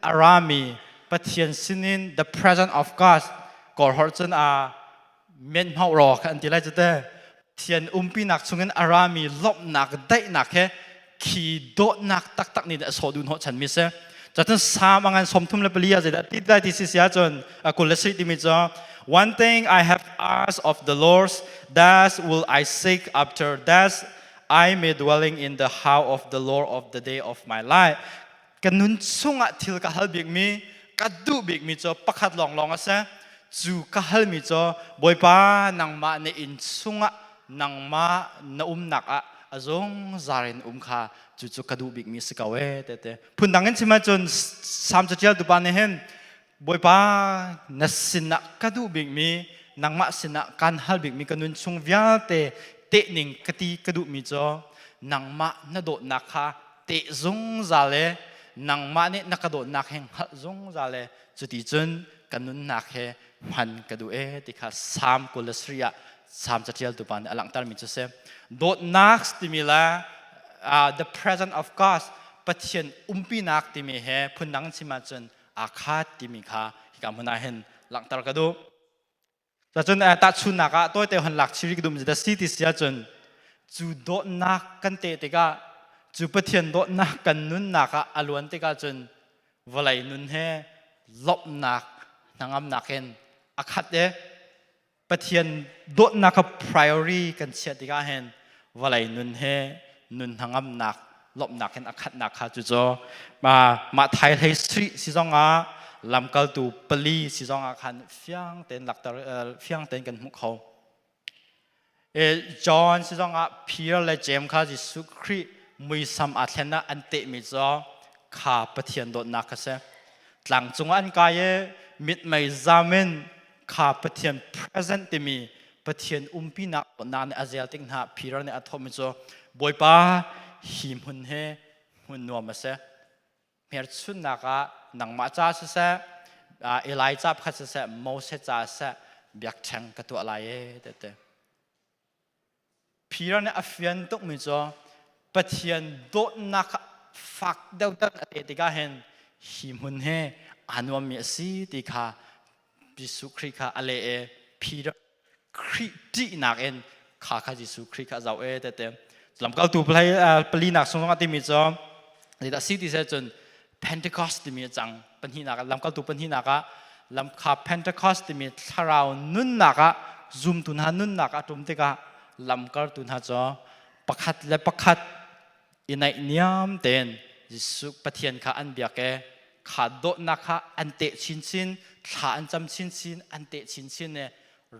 a rami Pathian sinin the presence of God kawlhor cun a menhmauh ro kha an ti lai cu te Pathian umpinak chungin a rami lawmhnak daihnak he khi dawtnak taktak nih a sawh duh hnawh chanmi si cun Psalm a ngan 34 ah zeidah ti lai ti si si ahcun 27 timi cu one thing I have asked of the Lord that will I seek after that I may dwelling in the house of the Lord of the day of my life. Ka nun chungah thil ka hal bikmi, ka duh bikmi cu pakhat lawnglawng a si. Cu ka halmi cu Bawipa nangmah na inn chungah nangmah na umnak ah a zungzal in um kha cucu ka duh bikmi si ko e tete. Phundang in chim ahcun Salm caṭialtu pa nih hin Bawipa na sinah ka duh bikmi nangmah sinah kaan hal bikmi ka nun chung vialte tehning ka ti ka duhmi cu nangmah na dawtnak kha teh zungzal le nangmah nih na ka dawtnak he hngalh zungzal le cuti cun ka nunnak he hman ka duh e ti kha Salm 27 ah Salm caṭialtu pa nih a langhtermi cu si. Dawtnak timi le the presence of God Pathian umpinak timi he phundang chim ahcun aa khat timi kha hika hmun ah hin langhter ka duh. Cun tahchunnak ah tawite hon lak chiri ka duh mi si ti si ahcun cu dawtnak kan teh tikah cu Pathian dawtnak kan nunnak ah a luan tikah cun Vawlei nun he lawmhnak hnangamnak in a khat i Pathian dawtnak kha priority kan chiah tikah hin vawlei nun he nun hnangamnak lawmhnak in a khatnak kha cu cu mah thai hlei sri si zongah lamkaltu pali si zongah khan fiang tein lakter fiang tein kan hmuh kho. John si zongah Peter le James kha Jesuh Khrih muisam aa thlen ah an tehmi cu kha Pathian dawtnak kha si. Tlang cungah an kai i mitmei zam in kha Pathian present timi Pathian umpinak dawtnak nih a zel tik hna Peter nih a thawhmi cu, "Bawipa, hi hmun hi hmun nuam a si. Hmelchunhnak ah nangmah ca siseh, Elijah pakhat siseh, Moses ca siseh, biakṭheng ka tuah lai e," ti. Peter nih a fian tukmi cu Pathian dawtnak kha fak deuhdeuh a te tikah hin hi hmun hi aa nuammi a si ti kha Jesuh Khrih kha a leh i Peter Khrih ṭihnak in kha kha Jesuh Khrih kha a zoh e tete. Lamkaltu palinak sung zongah timi cu zeidah si ti seh cun Pentecost timi a cang pahnihnak ah, lamkaltu pahnihnak ah lamkha Pentecost timi thlarau nunnak ah zumtu hna nunnak ah ṭum tikah lamkaltu hna cu pakhat le pakhat i naihniam tein Jesuh Pathian kha an biak i kha dawtnak kha an teh chinchin, thla an cam chinchin, an teh chinchin i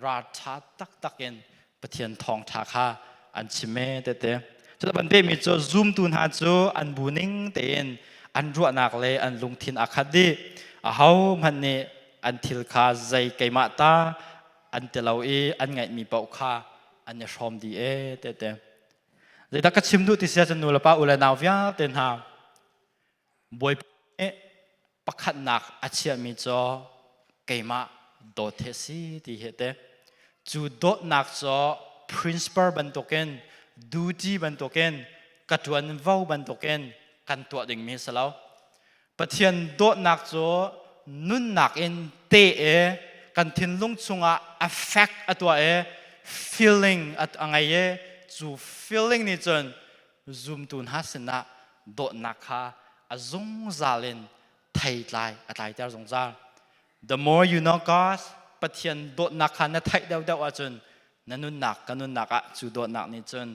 ralṭha taktak in Pathian thawngṭha kha an chim e tete. Cuta ban pehmi cu zumtu hna cu an bu ning tein an ruahnak le an lungthin aa khat dih. Ahohmanh nih an thil kha zei keimah ta an ti lo i an ngaihmi paoh kha an i hrawm dih e tete. Zeidah ka chim duh ti si ahcun nu le pa u le nau vialte hna, Bawipa nih pakhatnak a chiahmi cu keimah dawt hi a si ti hi te. Cu dawtnak cu principle bantukin, duty bantukin, ka ṭuanvo bantukin kan tuah dingmi a si lo. Pathian dawtnak cu nunnak in te i kan thinlung chungah affect a tuah i feeling a ngei i cu feeling nih cun zumtu hna sinah dawtnak kha a zungzal in theitlai a tlaiter zungzal. The more you know God, Pathian dawtnak kha na theih deuhdeuh ahcun na nunnak, ka nunnak ah cu dawtnak nih cun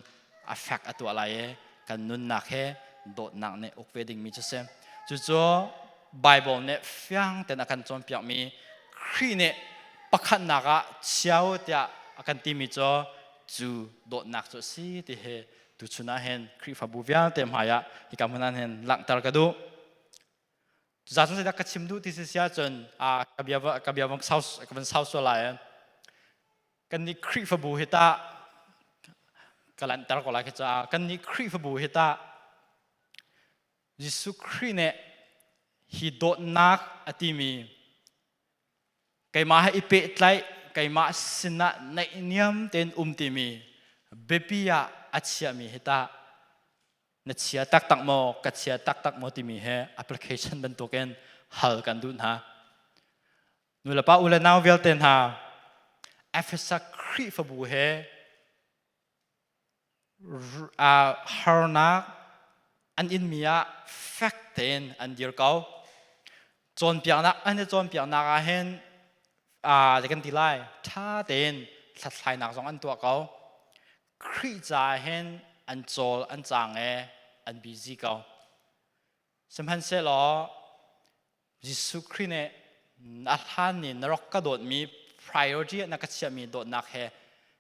a fek a tuah lai i kan nunnak he dawtnak nih uk ve dingmi cu si. Cucu Bible nih fiang tein a kan cawnpiakmi, Khrih nih pakhatnak ah chia tiah a kan timi cu cu dawtnak cu a si ti hi tuchun ah hin Khrihfabu vialte hmai ah hika hmun ah hin langhter ka duh. Cucaah zeidah ka chim duh ti si ahcun ka bia van sau, ka van sau sual lai. Kan nih Khrihfabu hi tah ka lanhter ko lai khi caah kan nih Khrihfabu hi tah Jesuh Khrih nih hi dawtnak a timi, keimah he i pehtlaih, keimah sinah naihniam tein um timi biapi ah a chiahmi hi tah na chia taktak maw, ka chia taktak maw timi he application bantukin hal kan duh hna. Nulepa u le nau vialte hna, Efesa Khrihfabu he harnak an inmi ah fek tein an dir ko. Cawnpiaknak an i cawnpiaknak ah hin kan ti lai, ṭha tein hlathlainak zong an tuah ko. Khrih caah hin an cawl an cang i an busy ko. Sihmanhsehlaw Jesuh Khrih nih a hlan ni na rak ka dawtmi, priority ah na ka chiahmi dawtnak he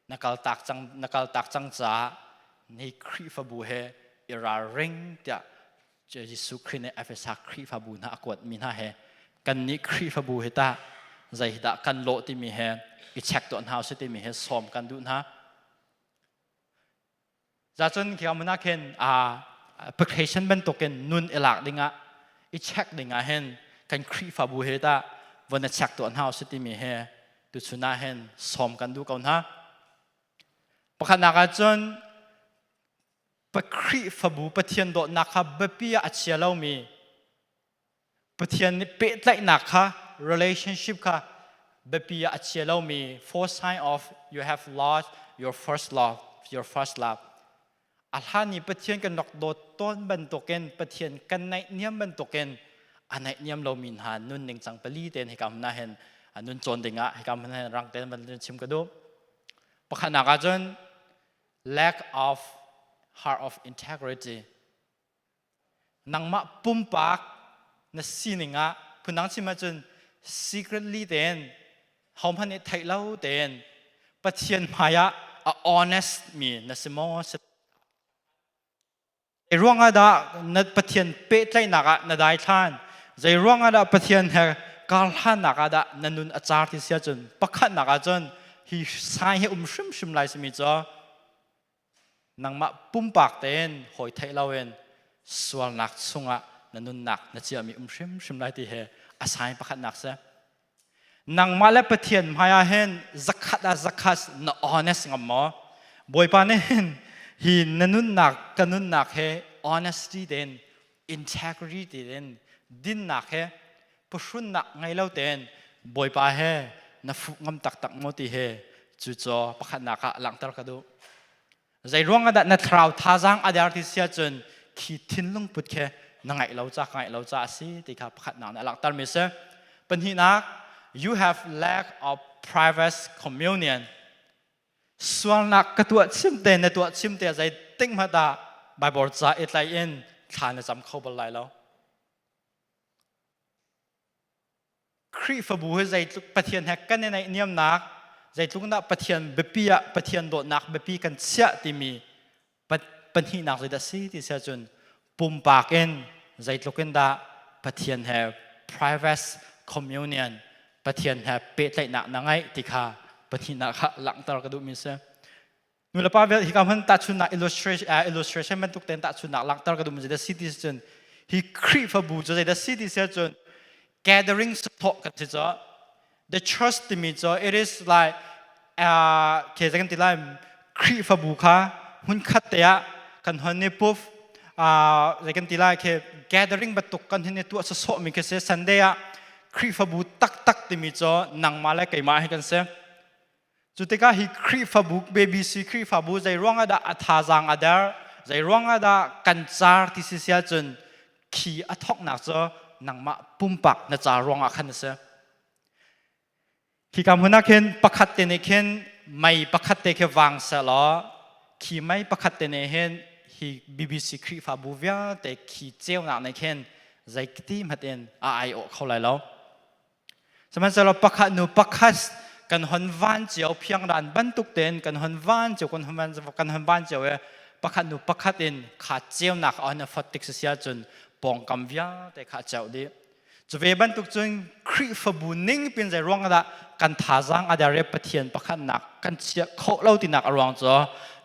na kaltak cang caah ni Khrihfabu he i ralring tiah Jesuh Khrih nih Efesa Khrihfabu hna a kuatmi hna he kan nih Khrihfabu hi tah zei dah kan lawh timi he i check tuah hna usih timi he sawm kan duh hna. Zacun khi mun ah khin application bantukin nun i lak dingah, i check dingah hin kan Khrihfabu he tah von i check tuah hna usih timi he tuchun ah hin sawm kan duh ko hna. Pakhatnak ahcun Khrihfabu Pathian dawtnak kha biapi ah a chia lomi, Pathian nih pehtlaihnak kha, relationship kha biapi ah a chia lomi, fourth sign of you have lost your first love, your first love. A hlan i Pathian kan rak dawt tawn bantukin, Pathian kan naihniam bantukin. A naihniam lomi hna nun ningcang pali tein hika hmun ah hin nun cawn dingah hika hmun ah hin rang tein van chim ka duh. Pakhatnak ahcun lack of heart of integrity. Nangmah pumpak na sining ah phundang chim ahcun secretly tein hohmanh nih theih lo tein Pathian hmai ah a honest mi na si maw? Zei ruangah dah na Pathian pehtlaihnak ah na daithlan? Zei ruangah dah Pathian he karhlannak ah dah na nun a car ti si ahcun pakhatnak ahcun hi sai hi um hrimhrim lai simi cu nangmah pumpak tein hawi theih loin sualnak chungah na nunnak na chiahmi um hrimhrim lai ti hi a sai pakhatnak si. Nangmah le Pathian hmai ah hin zakhat ah zakhat na honest ngam maw? Bawipa nih hin hi na nunnak ka nunnak he honesty tein integrity tein dinnak he phuhrunnak ngei lo tein Bawipa he na fuh ngam taktak maw ti he cucaw pakhatnak ah langhter ka duh. Zei ruang ah dah na thlarau thazaang a der ti si ahcun khi thinlung put khi na ngaih lo ca ka ngaih lo ca a si ti kha pakhatnak nih a langhter mi a si. Pahnihnak, you have lack of private communion. Sualnak ka tuah chim te na tuah chim te zei ting hmanh dah Bible ca i tlai in thla na cam kho bal lai lo. Khrihfabu hi zeitluk Pathian he kan i naihniamnak, zeitluk dah Pathian biapi ah Pathian dawtnak biapi kan chiah timi pahnihnak zeidah si ti si ahcun pumpak in zeitluk in dah Pathian he private communion Pathian he pehtlaihnak na ngeih ti kha pahnihnak kha langhter ka duhmi si. Nulepa vial hika hman tahchunnak illustration illustration bantuk tein tahchunnak langhter ka duhmi zeidah si ti cun hi Khrihfabu cu zeidah si ti si ahcun gathering thawh kan si cu the church timi cu it is like ke kan ti lai Khrihfabu kha hmunkhat te ah kan hon ni puf zei kan ti lai ke gathering bantuk kan hin tuah sawsawh mi khi si Sunday ah Khrihfabu taktak timi cu nangmah le keimah hi kan si. Cu tikah hi Khrihfabu BBC Khrihfabu zei ruangah dah a thazaang a der, zei ruangah dah kan car ti si sia cun khi a thawknak cu nangmah pumpak na ca ruangah khan a si. Khi ka hmun ah khin pakhat te nih khin mei pakhat te khi vang selaw khi mei pakhat te nih hin hi BBC Khrihfabu vialte khi ceunak nih khin zeiti hmat in a ai-awh kho lai lo. Sihmanhsehlaw pakhat nu pakhat kan hon van cio phiangran bantuk tein kan hon van cio kan hon van kan hon van cio i pakhat nu pakhat in kha ceunak a hon fot tik si ahcun pawngkam vialte kha a ceuh dih. Cu ve bantuk cun Khrihfabu ning pin zei ruang dah kan thazaang a der i Pathian pakhatnak kan chiah khawh lo tinak a ruang cu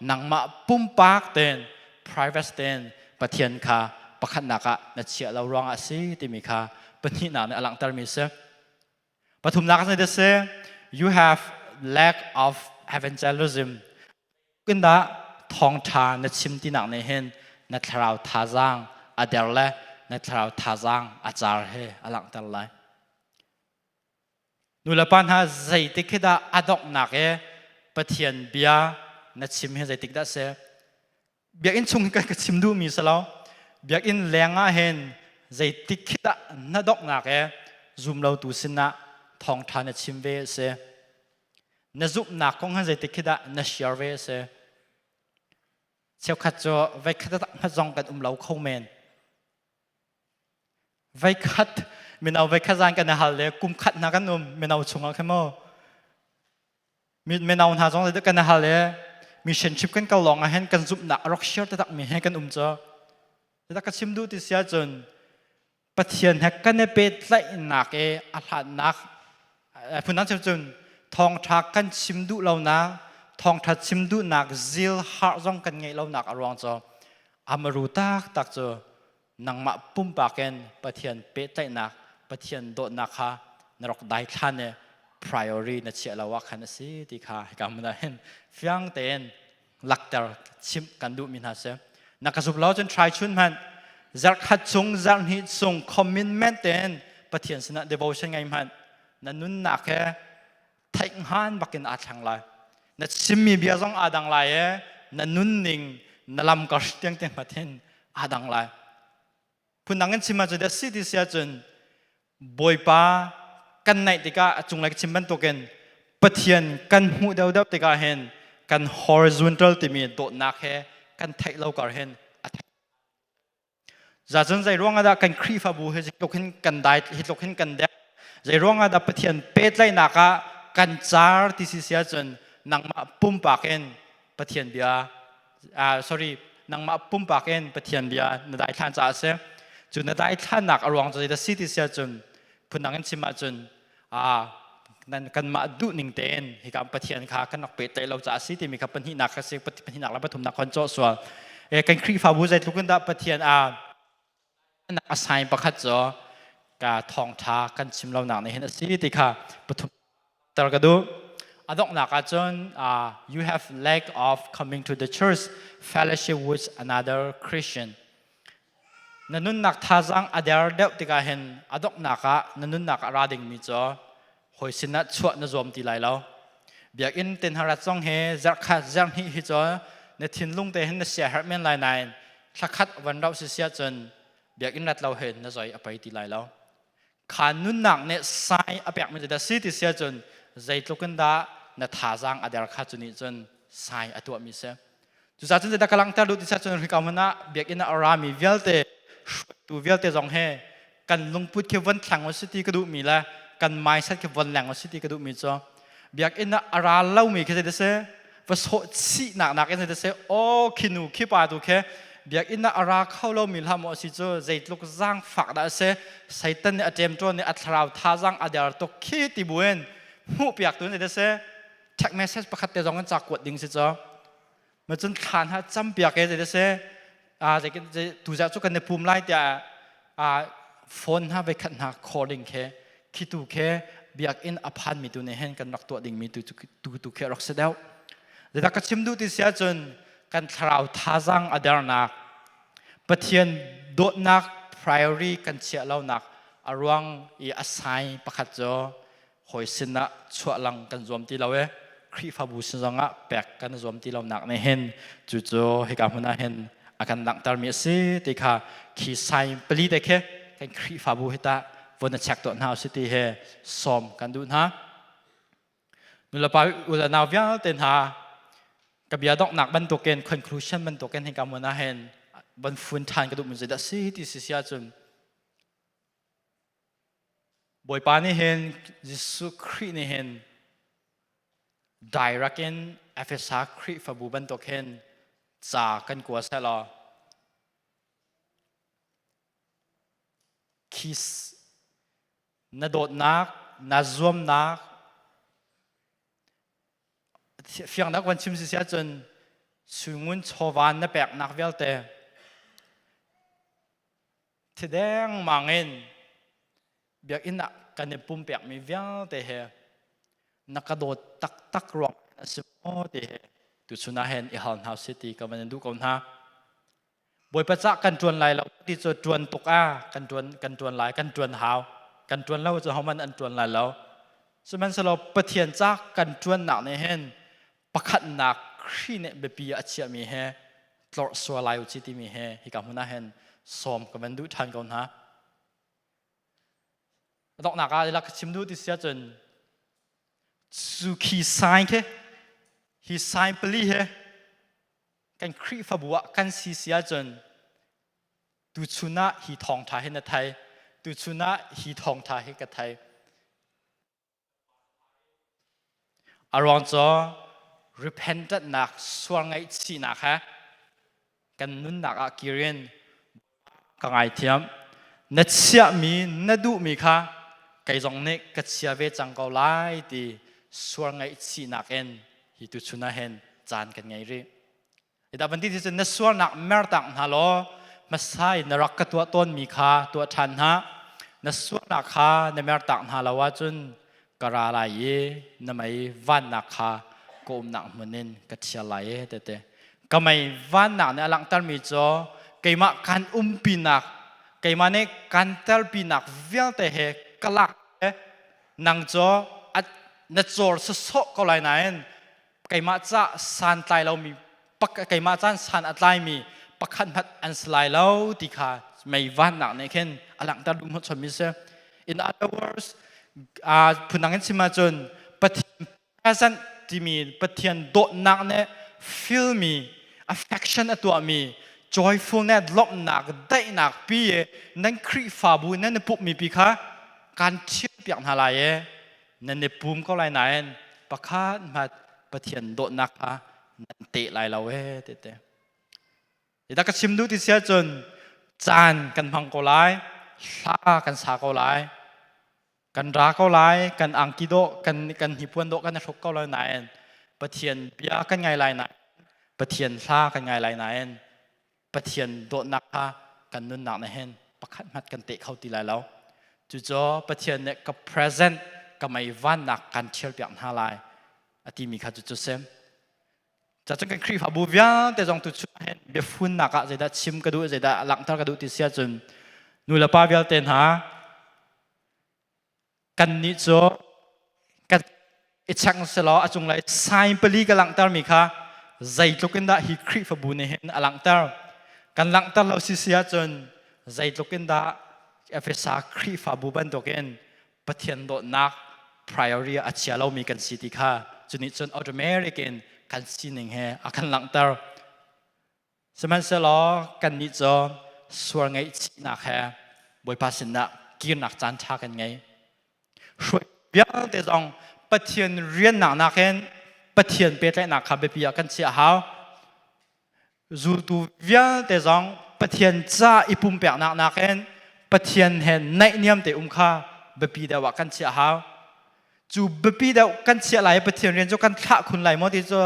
nangmah pumpak tein private tein Pathian kha pakhatnak ah na chiah lo ruangah a si timi kha pahnihnak nih a langhtermi a si. Pathumnak a si you have lack of evangelism. Kindah thawngṭha na chim tinak nih hin na thlarau thazaang a der le na thlarau thazaang a car he a langhter lai. Nulepa hna zeitik hi dah a donghnak i Pathian bia na chim hi zeitik dah si? Biakinn chung hi ka chim duhmi si lo. Biakinn leng ah hin zeitik khi dah na donghnak i zumlotu sinah thawngṭha na chim ve a si. Na zumhnak kong han zeitik khi dah na share ve a si. Cheukhat cu voikhat hmat zong kan um lo kho men. Voikhat mino voikhat zan kan i hal le kum khat hna kan um mino chungah khin maw mino hna zong kan i hal i mission trip kan kal lawng ah hin kan zumhnak a rak share taktak mi he kan um cu. Zeidah ka chim duh ti si ahcun Pathian he kan i pehtlaihnak i a hlatnak phundang chim cun thawngṭha kan chim duh lonak thawngṭha chim duhnak zil har zong kan ngeih lonak a ruang cu amaru taktak cu nangmah pumpak in Pathian pehtlaihnak Pathian dawtnak kha na rak daithlan i priority na chiah lo ah khan a si ti kha hika hmun ah hin fiang tein lakter chimh kan duhmi hna si. Na ka zumh lo cun try chun hmanh. Zarhkhat chung zarhhnih chung commitment tein Pathian sinah devotion ngei hmanh. Na nunnak he theihhngan bakin aa thleng lai. Na chimmi bia zong aa dang lai i na nunning na lam kar tiang te hmat hin aa dang lai. Phundang in chim ahcun si ti si ahcun. Bawipa kan naih tikah a cunglei ka chim bantukin Pathian kan hmuh deuhdeuh tikah hin kan horizontal timi dawtnak he kan theih lo kar hin a theih. Zacun zei ruang ah dah kan Khrihfabu hi tluk hin kan dai hi tluk hin kan dek zei ruang ah dah Pathian pehtlaihnak ah kan car ti si si ahcun nangmah pumpak in Pathian bia sorry nangmah pumpak in Pathian bia na daithlan caah a si. Cu na daithlannak a ruang cu zeidah si ti si ahcun phundang in chim ahcun nan kanmah duhning tein hika Pathian kha kan rak pehtlaih lo caah a si timi kha pahnihnak kha si pahnihnak le pathumnak kan cawh sual. Kan Khrihfabu zeitluk in dah Pathian a sign pakhat cu ka thawngtha kan chim lonak nih hin a si ti kha pathum ter ka duh. A donghnak ahcun you have lack of coming to the church fellowship with another Christian. Na nunnak thazaang a der deuh tikah hin a donghnak ah na nunnak ah ra dingmi cu hawi sinah chuah na zuam ti lai lo. Biakinn te hna rat zong hi zarhkhat zarhhnih hi cu na thinlung te hin na siaherh men lai nain thlakhat van rauh si si ahcun biakinn rat lo hin na zoi a pei ti lai lo. Kha nunnak nih sai a pekmi cu dah si ti si ahcun zeitluk in dah na thazaang a der kha cu nih cun sai a tuahmi si. Cucaah cun zeidah ka langhter duh ti si ahcun hika hmun ah biakinn ah a rami vialte hruaitu vialte zong he kan lungput khi von thleng u si ti ka duhmi le kan mindset khi von leng u si ti ka duhmi cu biakinn ah a ra lomi khi zeidah si va sawh chihnak nakin zeidah si aw khi nu khi pa tu khi biakinn ah a ra kho lomi hlah maw a si cu zeitluk zaangfak dah a si Satan nih a ṭemṭawn nih a thlarau thazaang a der tuk khi ti buin hmuhpiak tu zeidah si text message pakhat te zong in ca kuat ding si cu ma cun thlan ha campiak e zei se a zei tu za cu kan i pum lai tiah a phone hna ve khat hna calling khe khi tu khe biakinn a phan mi tu ne hen kan rak tuah ding mi tu tu tu khe rak se deuh zedah ka chim duh ti sia cun kan thlarau thazang a dernak Pathian dawtnak priority kan chiah lonak a ruang i a sai pakhat cu hawi sinah chuah lang kan zuam ti lo e Khrihfabu sin zongah pek kan zuam ti lonak nih hin cucu hika hmun ah hin a kan langhtermi a si ti kha khi sign pali te khi kan Khrihfabu hi tah von a check tuah hna usih ti he sawm kan duh hna. Nulepa u le nau vialte hna ka bia donghnak bantukin conclusion bantukin hika hmun ah hin von fun ṭhan ka duhmi zeidah si ti si si ahcun Bawipa nih hin Jesuh Khrih nih hin direct in Efesa Khrihfabu bantuk hin ca kan kua sehlaw khi na dawtnak na zuamnak fiangnak van chim si si ahcun suingun chawva na peknak vialte Thi dengmang in biakinn ah kan i pumpekmi vialte he na ka dawt taktak ruang a si maw ti he tuchun ah hin i hal hna usih ti ka van in duh ko hna. Bawipa cah kan ṭuan lai lo ti cu ṭuan tuk ah kan ṭuan kan ṭuan lai kan ṭuan hau kan ṭuan lo cu hohmanh an ṭuan lai lo. Sihmanhsehlaw Pathian ca kan ṭuannak nih hin pakhatnak Khrih nih biapi a chiahmi he tlorh sual lai u ci timi he hika hmun ah hin sawm ka van duh ṭhan ko hna. A donghnak ah ila ka chim duh ti si ahcun cu khi sign khi hi sign pali he kan Khrihfabu ah kan si si ahcun tuchun ah hi thawngṭha hi na thei tuchun ah hi thawngṭha hi ka thei A ruang cu repentantnak sual ngaihchihnak he kan nunnak ah kir in ka ngaithiam. Na chiahmi na duhmi kha kei zong nih ka chia ve cang ko lai ti sual ngaihchihnak in hi tuchun ah hin caan kan ngei rih. Dah van ti cun na sualnak mertak hna law hmasa in na rak ka tuah tawnmi kha tuah ṭhan hna. Na sualnak kha na mertak hna lo ahcun ka ra lai i na mei vannak kha ka umnak hmun in ka ṭhial lai e tete. Ka mei vannak nih a langhtermi cu keimah kan umpinak, keimah nih kan telpinak vialte he ka lak nang cu na cawr sawsawh ko lai nain keimah ca santlai lomi keimah caan san a tlaimi pakhat hmanh an si lai lo ti kha mei vannak nih khin a langhter duh hmanh chommi si. In other words, phundang in chim ahcun Pathian present timi Pathian dawtnak nih fill mi, affection a tuahmi, joyfulness, lawmhnak, daihnak pi nan Khrihfabu nan i pumhmi pi kha kan thiampiak hna lai i nan i pum ko lai nain pakhat hmat Pathian dawtnak kha nan teh lai lo e tete. Ita ka chim duh ti si ahcun caan kan hmang ko lai, hla kan sa ko lai, kan ra ko lai, kan angki dawh, kan kan hnipuan dawh kan i hruk ko lai nain Pathian bia kan ngai lai nain Pathian hla kan ngai lai nain Pathian dawtnak kha kan nunnak na hin pakhat hmat kan teh kho ti lai lo. Cucu Pathian nih ka present ka mei vannak kan thial piak hna lai a timi kha cucu sim. Cacun kan Khrihfabu vialte zong tu chu hin biafunnak ah zeidah chim ka duh zeidah langhter ka duh ti si ahcun nu le pa vialte hna kannih cu kan i cheng selaw a cunglei sign pali ka langhtermi kha zeitluk in dah hi Khrihfabu nih hin a langhter kan langhter lo si si ahcun zeitluk in dah Efesa Khrihfabu bantukin Pathian dawtnak priority a chia lomi kan si ti kha cu nih cun automatic in kan sining he a kan langhter. Sihmanhsehlaw kannih cu sual ngaihchihnak he Bawipa sinah kirnak caan ṭha kan ngei. Hruai vialte zong Pathian riannak nakin Pathian pehtlaihnak kha biapi ah kan chiah a hau. Zultu vialte zong Pathian ca i pumpeknak nakin Pathian he naihniam te um kha biapi deuh ah kan chiah a hau. Cu biapi deuh kan chiah lai i Pathian rian cu kan thlah khun lai maw ti cu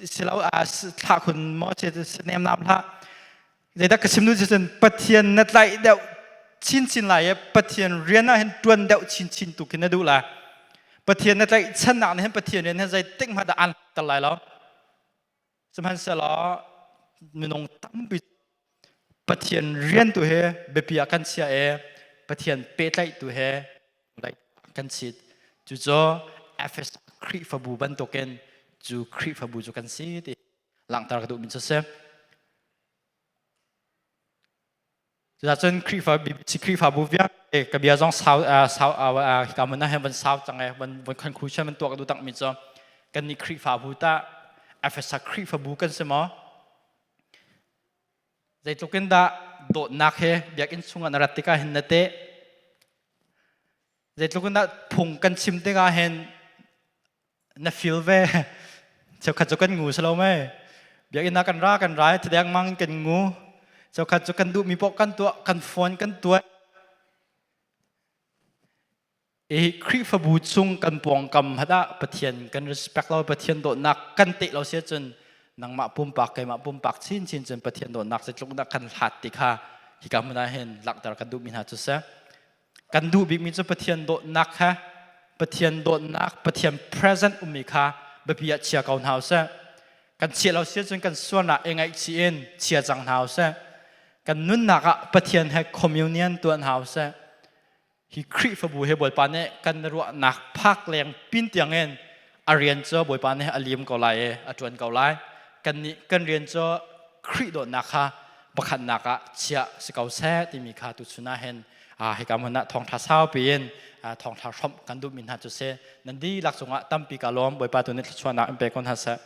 silo thlah khun maw si nem nam hlah. Zeidah ka chim nu cun Pathian na tlaih deuh chinchin lai i Pathian rian ah hin tuan deuh chinchin tu khi na duh lai. Pathian na tlaih channak nih hin Pathian rian hin zeitik hmanh dah aan ter lai lo. Sihmanhsehlaw minung tampi Pathian rian tu he biapi ah kan chia i Pathian pehtlaih tu he kan chit. Cucu Efes Khrihfabu bantukin cu Khrihfabu cu kan si ti langhter ka duhmi cu si. Cucun Khrihfa BBC Khrihfabu vialte ka bia zong sau sau hika hmun ah hin van sau cang e van van conclusion van tuah ka duh takmi cu kannih Khrihfabu tah Efesa Khrihfabu kan si maw? Zeitluk in dah dawtnak he biakinn chungah na rat tikah hin na teh? Zeitluk in dah phung kan chim tikah hin na feel ve cheukhat cu kan ngu si lo mei biakinn ah kan ra kan rai thadeng mang in kan ngu cheukhat cu kan duhmi paoh kan tuah kan phone kan tuah i Khrihfabu chung kan pawngkam hadah Pathian kan respect lo Pathian dawtnak kan teh lo si cun nangmah pumpak keimah pumpak chinchin cun Pathian dawtnak zeitluk dah kan hlat ti kha hika hmun ah hin langhter kan duhmi hna cu si Kan duh bikmi cu Pathian dawtnak kha Pathian dawtnak, Pathian present ummi kha biapi ah chia ko hna usih. Kan chia lo si cun kan sualnak i ngaihchih in chia cang hna usih. Kan nunnak ah Pathian he communion tuah hna usih. Hi Khrihfabu he Bawipa nih kan ruahnak phak leng pin tiangin a rian cu Bawipa nih a lim ko lai i a ṭuan ko lai. Kannih kan rian cu Khrih dawtnak kha pakhatnak ah chiah si ko seh timi kha tuchun ah hin hika hmun ah thawngṭha saupi in thawngṭha hrawmh kan duhmi hna cu si. Nan dihlak cungah tampi ka lawm. Bawipa tu nih thluachuahnak in pe ko hna seh.